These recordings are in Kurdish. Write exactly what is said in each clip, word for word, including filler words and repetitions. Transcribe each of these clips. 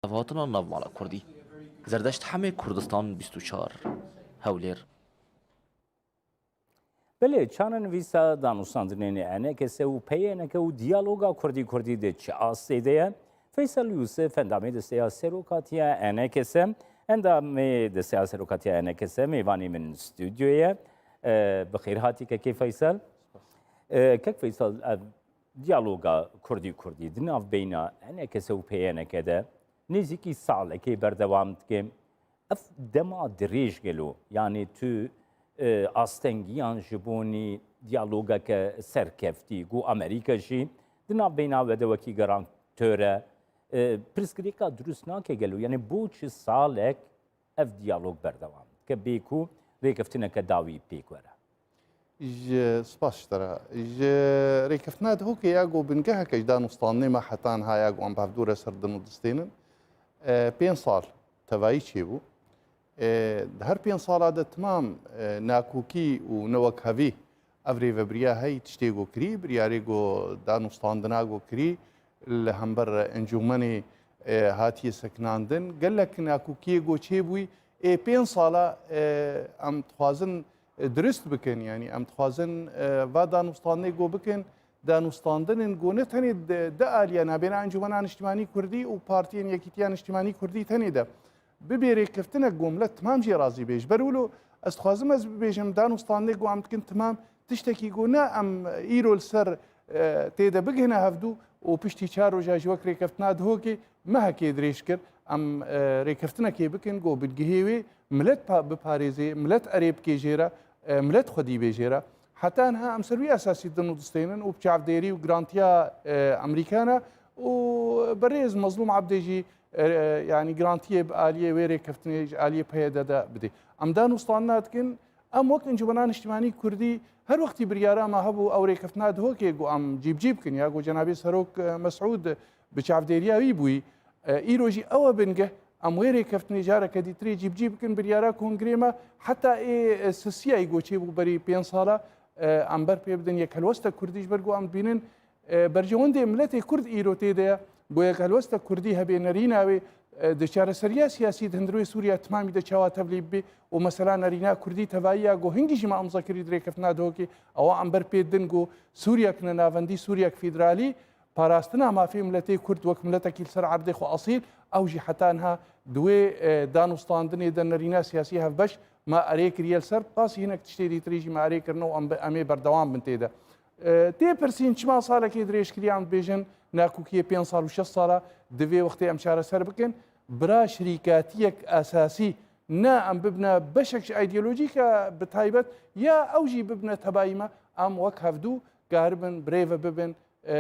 Berxwedanhatina navmala Kurdî. Zerdeşt Hemê, Kurdistan bîst û çar, Hewlêr. Belê, çarenivîsa danûstandinên E N K S û P Y N K û diyaloga Kurdî-Kurdî di çi astê de ye? Feysel Yûsif, endamê Desteya Serokatiya E N K S, endamê Desteya Serokatiya E N K S, mêvanê min stûdyoyê ye. E, bi xêr hatî kekê Feysel. E, kek Feysel, ev diyaloga Kurdî-Kurdî di navbeyna E N K S û P Y N K de nêzîkî salekê berdewam dike. Ev dema dirêj gelo, yanî tu, e, astengiyan ji bonî diyalogeke serkeftî, ku Amerîka jî di navbeyna we de wekî garantor e, e, pirsgirêka dirust nake gelo? Yanî bo çi salek ev diyalog berdewam dike, bê ku rêkeftineke dawî pêk were? Ji, spas ji te re. Ji rêkeftina Dihokê ya ku bingeheke ji danûstandinê me heta niha ya ku em bi hevdû re ser din û distênin, e, pênc sal tevayî çêbû. E, di her pênc sala de timam, e, nakokî û newekhevî ev rêvebiriya hey tiştê ku kirî, biryarê ku danûstandina ku kirî li hember encûmenê, e, hatiye sekinandin. Gelek nakokiyê ku çêbûyî, ê pênc sala, e, em dixwazin, e, dirust bikin. Yanî em dixwazin, e, va danûstandinê ku bikin, danûstandinên ku ne tenê di, di aliya nabêna Encûmena Niştimanî Kurdî û partiyên Yekîtiya Niştimanî Kurdî tenê de bibê rêkeftinek ku milet timam jê razî bê. Ji ber wilo ez dixwazim ez bibêjim, danûstandinê ku em dikin timam tiştekî ku ne em îro li ser, e, tê de bigihine hevdû û piştî çar roja jî wek rêkeftina Dihokê mehekê dirêj kir. Em, e, rêkeftinekê bikin ku bingehê wê milet pa-, biparêzê, milet erê bikê jê re, e, milet xwedî bê jê re. Heta niha em ser wî esasî din û distênin û bi çavdêrî û girantiya, e, Amerîkana û berêz Mezlûm Ebdê jî, e, e, yanî girantiyê bi aliyê wê rêkeftinê ji aliyê P Y D de bidê. Em danûstandina dikin, em wek Encûmena Niştimanî Kurdî her wextî biryara me hebû ew rêkeftina Dihokê ku em cîbicî bikin ya ku cenabê Serok, e, Mesûd bi çavdêriya wî bûyî. E, îro jî ew e bingeh, em wê rêkeftinê careke dîtirê cîbicî bikin, biryara kongrê me heta ê, e, sisiyayî ku çêbû berî pênc sala, e, em ber pê bidin yek helwesta Kurdî ji ber ku em dibînin, e, berjewendê miletê Kurd îro tê de ye. Ku yek helwesta Kurdî hebe nerîna wê, e, di çareseriya siyasî di hundirê Sûriya timamî de çawa tevlî bibe û mesela nerîna Kurdî tevayî ya ku hingî jî me imza kirî di rêkeftina Dihokê, ewa em ber pê didin ku Sûriyek ne navendî, Sûriyek federalî, parastina mafê miletê Kurd wek miletekî li ser erdê xwe esîl, ew jî heta niha di wê, e, danûstandinê de nerîna siyasî hevbeş me erê kiriye li ser, qasî hinek tiştê dîtirî jî me erê kirine û em bi, em ê berdewam bin tê de. E, tê pirsîn çima salekê dirêj kiriye, em dibêjin nakokiyê pênc sal û şeş sala, divê wextê em çareser bikin. Bira şirîkatiyek esasî, ne em bibine beşek ji îdeolojîka bi taybet, ya ew jî bibine tebayî me, em wek hevdû karibin birêve bibin, e,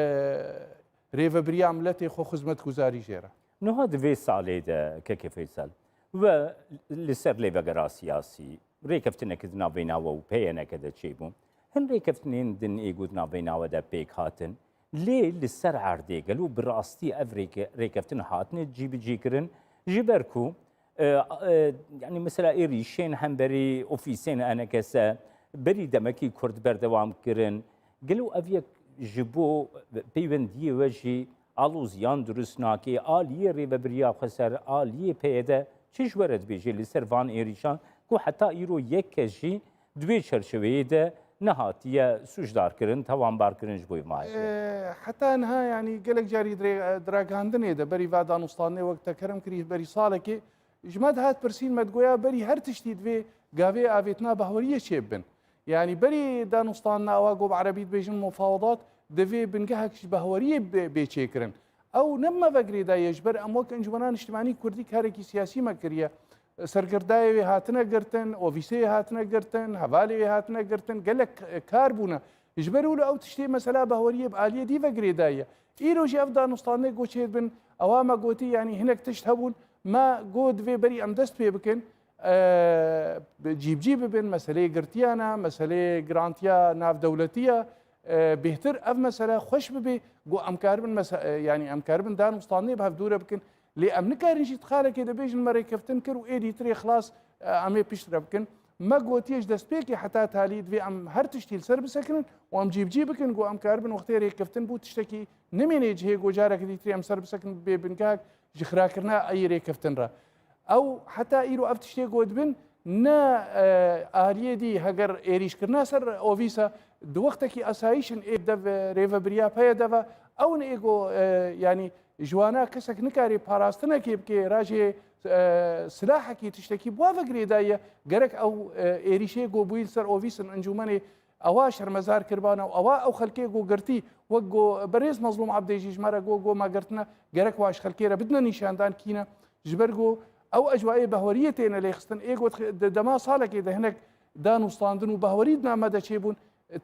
rêvebiriya miletê xwe xizmetguzarî jê re. Niha di vê salê de, kekê Feysel, we li ser lêvegera siyasî, rêkeftineke di navbeyna we û P Y N K de çêbû. Hin rêkeftinên din ê ku di navbeyna we de pêk hatin. Lê li ser erdê gelo bi rastî ev rêke-, rêkeftin hatine cîbicî kirin? Ji ber ku, e, e, yanî mesela êrîşên hemberî ofîsên E N K S berî demekî kurt berdewam kirin. Gelo ev yek ji bo peywendiyê we jî aloziyan dirust nake, aliyê rêvebiriya xweser, aliyê P Y D çi ji we re dibêje li ser van êrîşan ku heta îro yek kes jî di vê çerçeveyê de nehatiye sûcdarkirin, tawanbarkirin ji bo êvmayê? E, heta niha, yanî gelek carî dirê-, di ragihandinê de berî va danûstandinê wek te kerem kirî berî salekê, ji me dihat pirsîn, me digoya berî her tiştî divê gavê avêtina bahweriyê çêbibin. Yanî berî danûstandina ewa ku bi erebî dibêjin mufawedat, divê bingehek ji bahweriyê bê, bê çêkirin. Ew ne bi me ve girêdayî ye, ji ber em wek Encûmena Niştimanî Kurdî karekî siyasî me kiriye. Serkirdayê wê hatine girtin, ofîsê wê hatine girtin, hevalê wê hatine girtin, gelek, e, kar bûne. Ji ber wilo ew tiştê mesela bahweriyê bi aliyê dî ve girêdayî ye. Îro jî ev danûstandinê ku çêdibin, ewa me gotî, yanî hinek tişt hebûn, me got divê berî em dest pê bikin, e, cîbcî bibin, meseleyê girtiyan e, meseleyê girantiya navdewletî ye, e, bêhtir ev mesele xweş bibe, ku em karibin mese-, e, yanî em karibin danûstandinê bi hevdû re bikin. Lê em nikarin jî di xalekê de bêjin me rêkeftin kir û ê dîtirê xilas, e, em ê pişt re bikin. Me gotiye ji destpêkê heta talî divê em her tiştî li ser bisekinin û em cîbicî bikin ku em karibin wextê rêkeftin bû tiştekî nimênê cihê ku careke dîtirê em ser bisekinin bê bingehek ji xirakirina eyî rêkeftin re. Ew heta îro ev tiştê ku dibin ne, e, aliyê dî heger êrîşkirina ser ovîsa di wextekî asayîş in ê dev, e, rêvebiriya P Y D ve ew in ê ku, e, yanî ji wana kesek nikarê parastinekê bike, rajê, e, silahekî tiştekî bi wa ve girêdayî ye. Gerek ew, e, êrîşê ku bûyî li ser ovîs in encûmenê ewa şermezar kiribana û ewa ew xelkê ku girtî, wek ku berêz Mezlûm Ebdê jî ji me re got, ku me girtine, gerek wa ji xelkê re bidine nîşandan kî ne. Ji ber ku ew ecwayê behweriyê têne lêxistin, ê ku di dema salekê de hinek dan û standin û behwerî di nav me de çêbûn,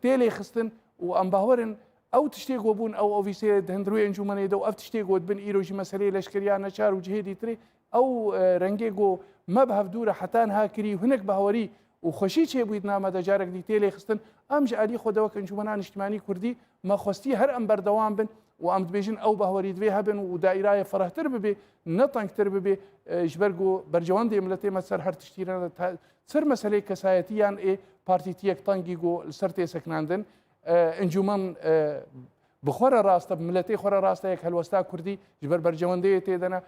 tê lêxistin û em bawer in ew tiştê ku bûn ew ovîsê di hundirê encûmenê de û ev tiştê ku dibin îro jî meseleyê leşkeriya neçar û cihê dîtirê ew, e, rengê ku me bi hevdû re heta niha kirî û hinek behwerî û xweşî çêbûyî di nav me de carek dî tê lêxistin. Em ji alî xwe de wek Encûmena Niştimanî Kurdî me xwestî her em berdewam bin û em dibêjin ew behwerî divê hebin û daîrayê ferehtir bibê, ne tengtir bibê, e, ji ber ku berjewendê miletê me ser her tiştî re ne. Sir meseleyê kesayetî yan ê partîtiyek tengî ku li ser tê sekinandin, e, encûmen, e, bi xwe re rast e, bi miletê xwe re rast e, yek helwesta kurdî ji ber berjewendeyê tê de ne.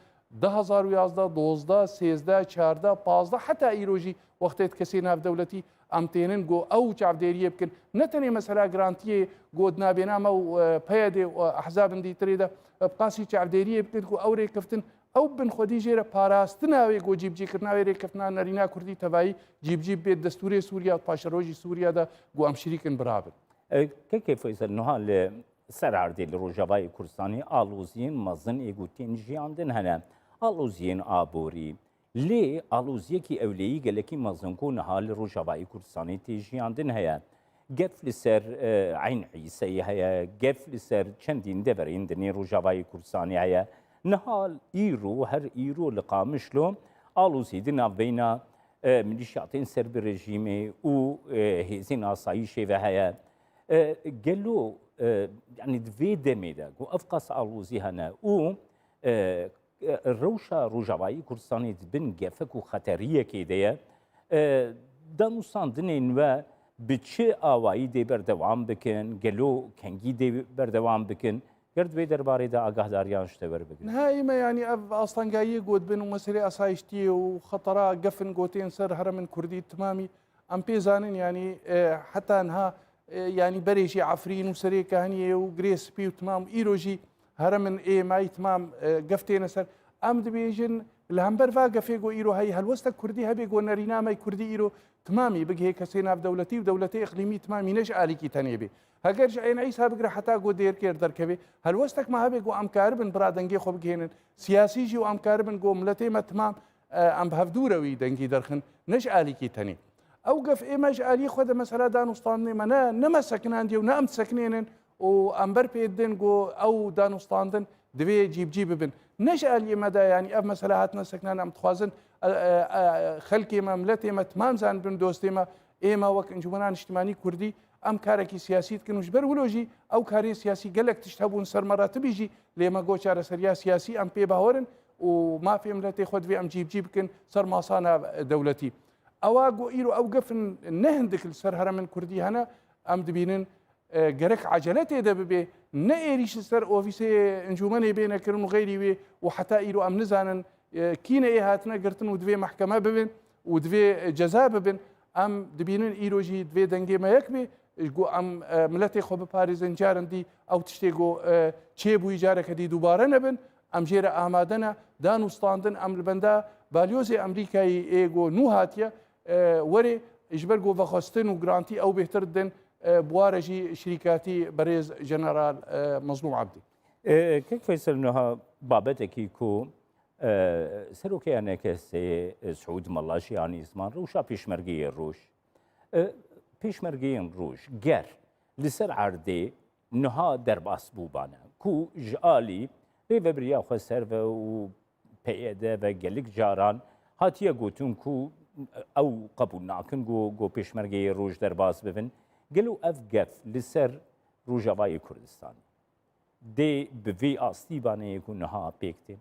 Du hezar û yazdeh, dozdeh, sêzdeh, çardeh, pazdeh, heta îro jî wextê di kesê navdewletî em tênin ku ew çavdêriyê bikin. Ne tenê mesela girantiyê ku di nabêna me û, e, P Y D û, e, ehzabin dîtirê de, e, bi qasî çavdêriyê bikin ku ew rêkeftin ew bin xwedî jê re parastina wê ku cîbicîkirina wê rêkeftina nerîna kurdî tevayî cîbicî bibê destûrê Sûriya, paşerojî Sûriya de ku em şirîk in birabin. E, Kekê Feysel, niha li ser erdê li Rojavayê Kurdistanê aloziyên mezin ê ku tên jiyandin hene. Aloziyên aborî. Lê aloziyekî ewleyî gelekî mezin ku niha li Rojavayê Kurdistanê tê jiyandin heye. Gef li ser, e, Eyn Îseyê heye, gef li ser çendîn deverên din ê Rojavayê Kurdistanê heye. Niha îro, her îro li Qamişlo alozî di navbeyna, e, milîşyatên ser bi rejîmê û, e, hêzên asayîşê ve heye. E, gelo, e, yanî di vê demê de ku ev qas alozî hene û, e, e, rewşa Rojavayî Kurdistanê di bin gefek û xeteriyekê de ye. E, danûstandinên we bi çi awayî dê berdewam bikin? Gelo kengî dê berdewam bikin? Ger di vê derbarê de agahdariyan ji te werbigrin. Niha ê me, yanî ev astengayiyê ku dibin û meselê asayiştiyê û xetera gef in ku tên ser herêmên kurdî timamî, em pê zanin, yanî, e, heta niha, e, yanî berê jî Efrîn û serê Kahniyê û Girê Spî û timam îro jî herêmên ê mayî timam, e, gef têne ser. Em dibêjin, li hember va gefê ku îro heyî helwestek kurdî hebe ku nerîna me kurdî îro timamî bigihê kesê navdewletî û dewletê îqlîmî timamî ne ji alîkî tenê bê. Heger ji Eyn Îsa bigire heta ku Dêrkêr derkeve, helwestek me hebe ku em karibin bira dengê xwe bigihênin siyasî jî û em karibin ku miletê me timam, e, em bi hevdû re wî dengî derxin, ne ji alîkî tenê. Ew gef ê me ji alî xwe de mesela danûstandinê me ne, ne me sekinandiye û ne em disekinênin û em ber pê didin ku ew danûstandin divê cîbicî bibin. Ne ji aliyê me de, yanî ev mesela hatine sekinan, em dixwazin, e, e, e, xelkê me, miletê me timam zanibin, dostê me, ê me wek Encûmena Niştimanî Kurdî, em karekî siyasî dikin û ji ber wilo jî ew karê siyasî gelek tişt hebûn ser me re tibî jî, lê me got çareseriya siyasî em pê bawer in û mafê miletê xwe divê em cîbicî bikin ser masa navdewletî. Ewa ku îro ew gef in ne hindik li ser herêmên kurdî hene, em dibînin, e, gerek ecele tê de bibe, ne êrîş li ser ofîsê encûmenê bêne kirin û xeyrî wê û heta îro em nizanin, e, kî ne ê hatine girtin û divê mehkeme bibin û divê, e, ceza bibin. Em dibînin îro jî divê dengê me yek be, e, ku em, e, miletê xwe biparêzin, carin dî ew tiştê ku, e, çêbûyî careke dî dubare nebin. Em jê re amade ne, danûstandin, em li benda balyozê Amerîkayê ê ku nû hatiye, e, werê ji ber ku vexwestin û girantî ew bêhtir didin, e, bi wa re jî şirîkatî berêz Jeneral, e, Mezlûm Ebdî. E, Kek Feysel, niha babetekî ku, e, Serokê E N K S'ê, e, Siûd Mela jî anî ziman, rewşa pêşmergeyê roj. E, pêşmergeyên roj ger li ser erdê niha derbas bûbane ku ji alî Rêvebiriya Xweser ve û P Y D ve gelek caran hatiye gotin ku ew qebûl nakin ku, ku pêşmergeyê roj derbas bibin. Gelo ev gef li ser Rojavayê Kurdistanê dê bi vê astî baneyê ku niha pêk tê?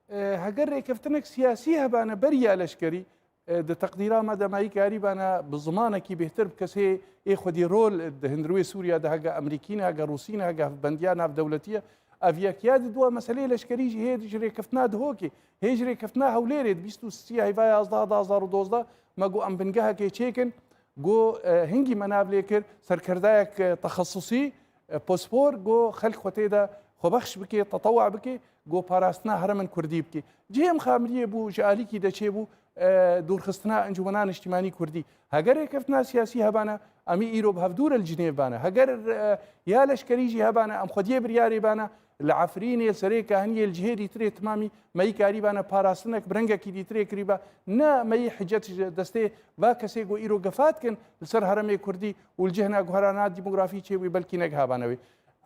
E, heger rêkeftinek siyasî hebane beriya leşkerî, E, di teqdîra me de me yî karîbane bi zimanekî bêhtir bi kesê ê xwedî rol di hundirê Sûriya de hege Amerîkî ne, hege Rûsî ne, hege hevbendiya navdewletî ye. Ev yek ya di dua meseleyê leşkerî jî hê ji rêkeftina Dihokê, hê ji rêkeftina Hewlêrê di bîst û sê heyva yazdeh du hezar û dozdeh me got em bingehekê çêkin. Got, e, hingî me nav lê kir, serkerdayek, e, texesusî, e, pospor, got xelk xwe tê de xwebexş bike, tetewa bike, got parastina herêmên kurdî bike. Cihê mixamiriyê bû, ji alîkî de çêbû, e, dûrxistina encûmena niştimanî kurdî. Heger rêkeftina siyasî hebane, em î îro bi hevdû re li Cinêv bane. Heger, e, ya leşkerî jî hebane, em xwediyê biryarê bane. Li Efrînê, li Serê Kahiniyê, li cihê dîtirê timamî me yî karîbane parastinek bi rengekî dîtirê kirîba. Ne me yî hicet ji destê va kesê ku îro gefa dikin li ser herêmê kurdî û li cihna guherana demografî çêbû, belkî negihabane wê.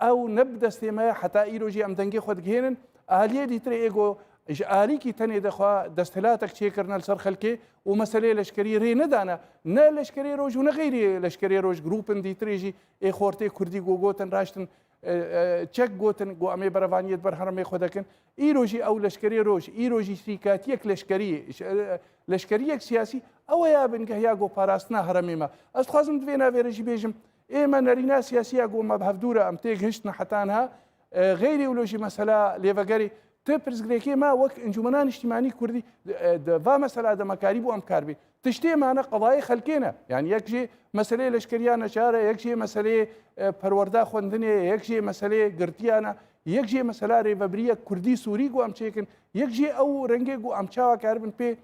Ew ne bi destê me ye, heta îro jî em dengê xwe digihênin. Aliyê dîtirê ê ku ji alîkî tenê de xwe desthilatek çêkirine li ser xelkê û meseleyê leşkerî rê nedane. Ne leşkerê roj û ne xeyrî leşkerê roj, grûpên dîtirê jî ê xortê kurdî ku gotin raştin, e, e, çek gotin ku em ê berevaniyê di ber herêmê xwe dekin. Îro jî ew leşkerê roj, îro jî şirîkatiyek leşkerî, ş-, e, leşkeriyek siyasî, ew e ya bingeh ya ku parastina herêmê me. Ez dixwazim di vê navê re jî bêjim, ê me nerîna siyasî ya ku me bi hevdû re em têgihiştine heta niha, e, xeyrî wilo jî mesela lêvegerê, ti pirsgirêkê me wek Encûmena Niştimanî Kurdî, e, di va mesela de me karîbû em karibê. Tiştê mane qedayê xelkê ne. Yani yek jê meseleyê leşkeriya neçar e, yek jê meseleyê, e, perwerda xwendinê, yek jê meseleyê girtiyan e, yek jê mesela rêvebiriyek kurdî sûrî ku em çêkin, yek jê ew rengê ku em çawa karibin pê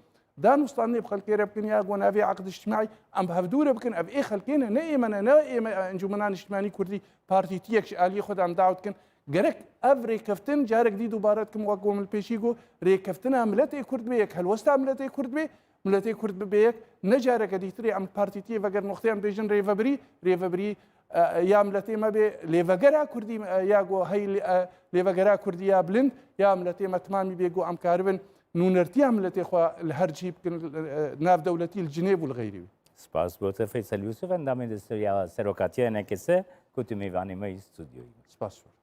dan û standê bi xelkê re bikin ya ku navê eqd îctimaî em bi hevdû re bikin. Ev ê xelkê ne, ne ê me ne, ne ê me Encûmena Niştimanî Kurdî partîtiyek ji aliyê xwe de em daw dikin. Gerek ev rêkeftin, carek dî dubare dikim, wek ku min li pêşî got, rêkeftina miletê Kurd be, yek helwesta miletê Kurd be, miletê Kurd bibe yek, ne careke dîtirê em partîtiyê vegerin wextê em bêjin rêvebirî, rêvebirî, e, ya miletê me bê, lêvegera Kurdî, e, ya ku hey, e, lêvegera Kurdî ya bilind, ya miletê me timamî bê ku em karibin nûnertiya miletê xwe li her cihî bikin, e, navdewletî li Cinêv û li xeyrî wî. Spas bo te Feysel Yûsif, endamê destûriya serokatiya N K S, ku tu mêvanê me yî stûdyoyê. Spas bo.